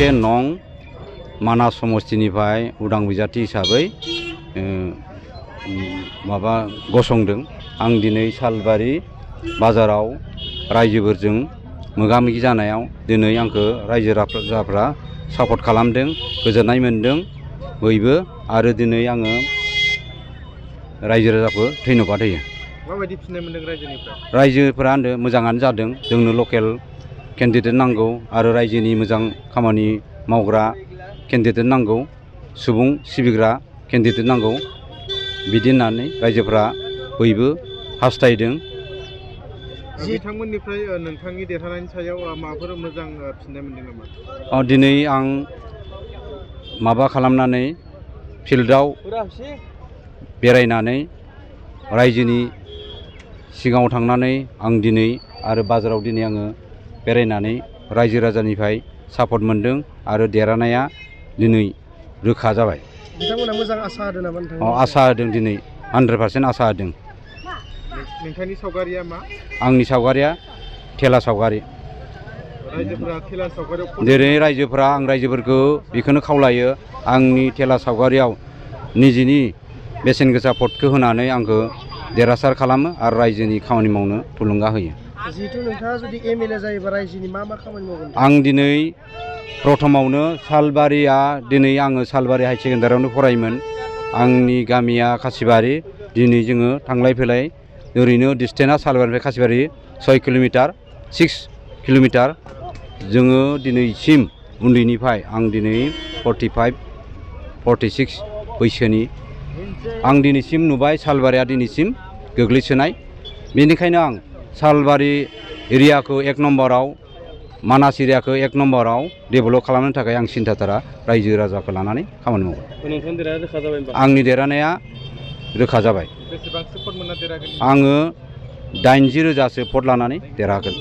1 नं मानास समस्तिनिफ्राय उदां बिजाथि हिसाबै माबा गसंदों। आं दिनै सालबारि बाजाराव रायजोफोरजों मोगा मोगि जानायाव दिनै आंखौ रायजो राजाफ्रा सापर्ट खालामदों, गोजोननाय मोनदों बयबो। आरो दिनै आङो रायजो राजाखौ धन्यबाद होयो। माबायदि फिननाय मोनदों रायजोनिफ्राय? रायजोफोरा होनदों मोजाङानो जादों, जोंनो लकेल केन्डिडेट नांगौ आरो रायजोनि मोजां खामानि मावग्रा केन्डिडेट नांगौ, सुबुं सिबिग्रा केन्डिडेट नांगौ, बिदि होननानै रायजोफ्रा बयबो हास्थायदों। बिथांमोननिफ्राय नोंथांनि देरहानायनि सायाव माबाफोर मोजां फिननाय मोनदों नामा? दिनै आं माबा खालामनानै फिल्डआव बेरायनानै रायजोनि सिगाङाव थांनानै आं दिनै आरो बाजाराव दिनै आङो बेरायनानै रायजो राजानिफ्राय सापर्ट मोनदों आरो देरहानाया दिनै रोखा जाबाय। बिथांमोना मोजां आसा होदों नामा नोंथां? आसा होदों, दिनै 100% आसा होदों। नोंथांनि सावगारिया मा? आंनि सावगारिया थेला सावगारि। रायजोफोरा थेला सावगारियाव जेरै रायजोफोरा आं रायजोफोरखौ बेखौनो खावलायो, आंनि थेला सावगारियाव निजिनि बेसेन गोसा भटखौ होनानै आंखौ देरहासार खालामो आरो रायजोनि खामानि मावनो थुलुंगा होयो। जिहेतु नोंथाङा जुदि एमएलए जायोबा रायजोनि मा खामानि मावगोन? आं दिनै प्रथमावनो सालबारिया, दिनै आङो सालबारि हाई सेकेन्डारियावनो फरायोमोन। आंनि गामिया खासिबारि। दिनै जोङो थांलाय फैलाय ओरैनो डिसटेन्सआ सालबारिनिफ्राय खासिबारि 6 किल'मिटार 6 किल'मिटार। जोङो दिनैसिम उन्दैनिफ्राय आं दिनै 45-46 बैसोनि आं दिनैसिम नुबाय सालबारिया दिनैसिम गोग्लैसोनाय। बेनिखायनो आं सालबारि एरियाखौ 1 नम्बराव, मानास एरियाखौ 1 नम्बराव डेभेलप खालामनो थाखाय आं सिन्थाधारा रायजो राजाखौ लानानै खामानि मावो। आंनि देरहानाया रोखा जाबाय। बेसेबांसो भट मोनना देरहागोन? आङो 80,000सो भट लानानै देरहागोन।